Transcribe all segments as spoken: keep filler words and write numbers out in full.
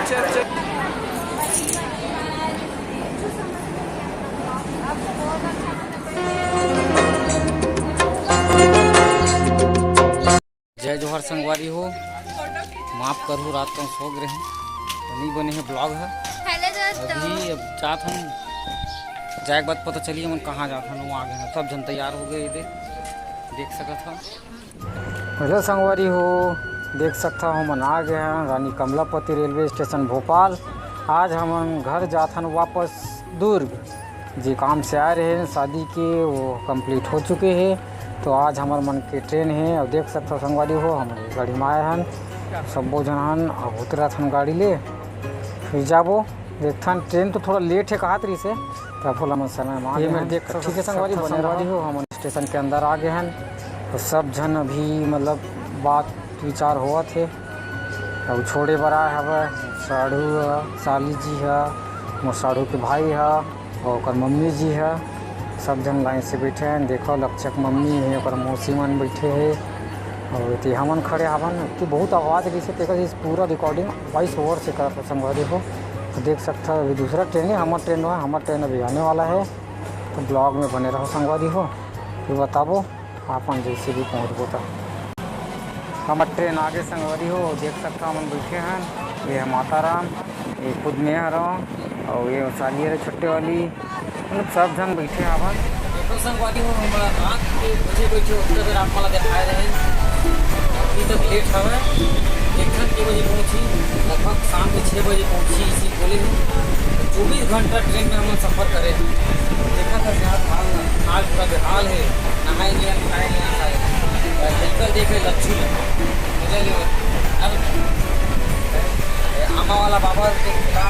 जय जोहार संगवारी हो, माफ करहू, रात को सो गे रहें, तो नहीं बने हे vlog ह। Hello दोस्तों। अभी अब जात हन, जाए के बाद पता चली हमन कहाँ जात हन। वो आ गे हन, सब झन तैयार हो गे, ये दे, देख सकत हव। Hello संगवारी हो, देख सकत हव हमन आ गे हन रानी कमलापति रेलवे स्टेशन भोपाल। आज हमन घर जात हन वापस दुर्ग। जे काम से आए रहे शादी के, वो complete हो चुके हे। तो आज हमर मन के ट्रेन हे, अउ देख सकथव संगवारी हो, हमन गाड़ी में आए हन, सब्बो झन हन। अब उतरत हन गाड़ी ले, फिर जाबो। देखथन, ट्रेन तो थोड़ा late हे कहत रहिस हे, तो अब ओला हमन समय में आ ये गे मेर हन। देख तो ठीक हे संगवारी, बने रहो। हो, हमन स्टेशन के अंदर आ गे हन। तो सब झन अभी मतलब बात विचार होवत हे। अउ छोड़े बर आए हवय, साढ़ू ह, साली जी ह, मोर साढ़ू के भाई ह, अउ ओकर मम्मी जी ह। सब झन line से बइठे हन। देखव, लक्ष्य के मम्मी हे, ओकर मौसी मन बइठे हे। अउ एती हमन खड़े हवन। एती बहुत आवाज रहिसे, तेकर से पूरा recording voice over से करत हव संगवारी हो। तो देख सकथव, अभी दूसरा ट्रेन हे, हमर ट्रेन हे, हमर ट्रेन अभी आने वाला हे। तो vlog में बने रहो संगवारी हो, फिर बताबो। अपन जैसे भी पहुँचबो त। हमर ट्रेन आगे संगवारी हो, देख सकथव हमन बइठे हन। ये हे माता राम, ये खुद मैं हरव, अउ ये साली हरे छोटे वाली, मतलब सब झन बइठे हवन। देखो संगवारी हो, हमन रात के बजे बइठे, ओतका बेर आप मन ला देखाए रहेन, अभी तक late हवय। देखथन के बजे पहुँची, लगभग शाम के छः बजे पहुँची, इसी बोले हूँ। चौबीस घंटा ट्रेन में हमन सफर करे। देखा था यार, हाल, हाल पूरा बेहाल है, नहाए नहीं, खाए नहीं, खाए। लड़का देखे लच्छू है। समझ लियो? अब आमा वाला बाबा के खिला,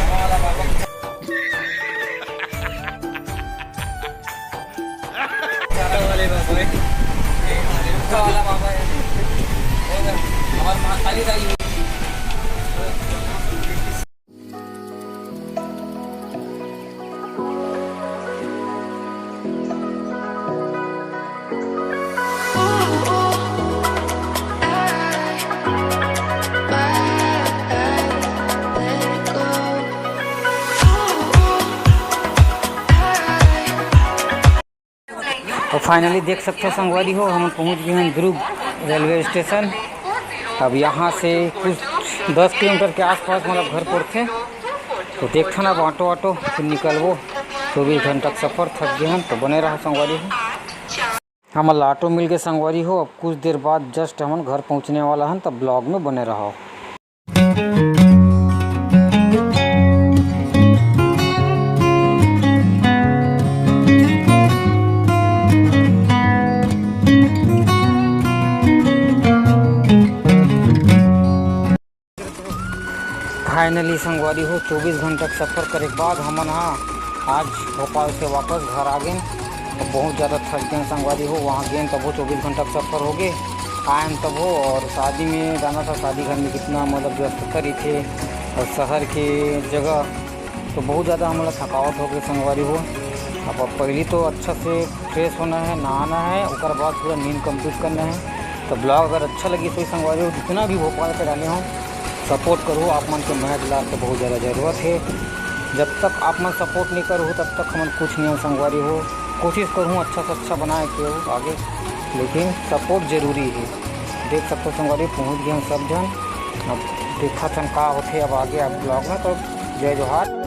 आमा वाला बाबा के वाले बाबा है। का वाला बाबा है। हमारे माँ काली दाई। तो finally देख सकथव संगवारी हो, हमन पहुंच गे हन दुर्ग रेलवे स्टेशन। अब यहाँ से कुछ दस किलोमीटर के आसपास मतलब घर पड़थे। तो देखथन अब ऑटो ऑटो फिर निकलबो। चौबीस घंटा के सफर, थक गे हन। तो बने रहो संगवारी हो, हमन ला ऑटो मिल गे संगवारी हो। अब कुछ देर बाद just हमन घर पहुँचने वाला हन, तब vlog में बने रहो। Finally संगवारी हो, चौबीस घंटा के सफर करे के बाद हमन हा आज भोपाल से वापस घर आ गेन। तो बहुत ज़्यादा थक गेन संगवारी हो, वहाँ गेन तबो चौबीस घंटा के सफर हो गे, आयन तबो। और शादी में जाना था, शादी घर में कितना मतलब व्यस्तता रहिथे और शहर के जगह, तो बहुत ज़्यादा हमला थकावट हो गई संगवारी हो। अब, अब पहली तो अच्छा से fresh होना है, नहाना है, ओकर बाद पूरा नींद complete करना है। तो vlog अगर अच्छा लगी तो संगवारी हो, जितना भी भोपाल के डाले हो, support करो, आप मन के मया दुलार के बहुत ज़्यादा ज़रूरत है। जब तक आप मन support नहीं करो तब तक हमन कुछ नहीं हो संगवारी हो। कोशिश करूँ अच्छा से अच्छा बनाए के हो आगे, लेकिन support जरूरी है। देख सकते हो संगवारी, पहुँच गए हम सब जन। अब देखत हन का होथे अब आगे आप vlog में। तो जय जोहार।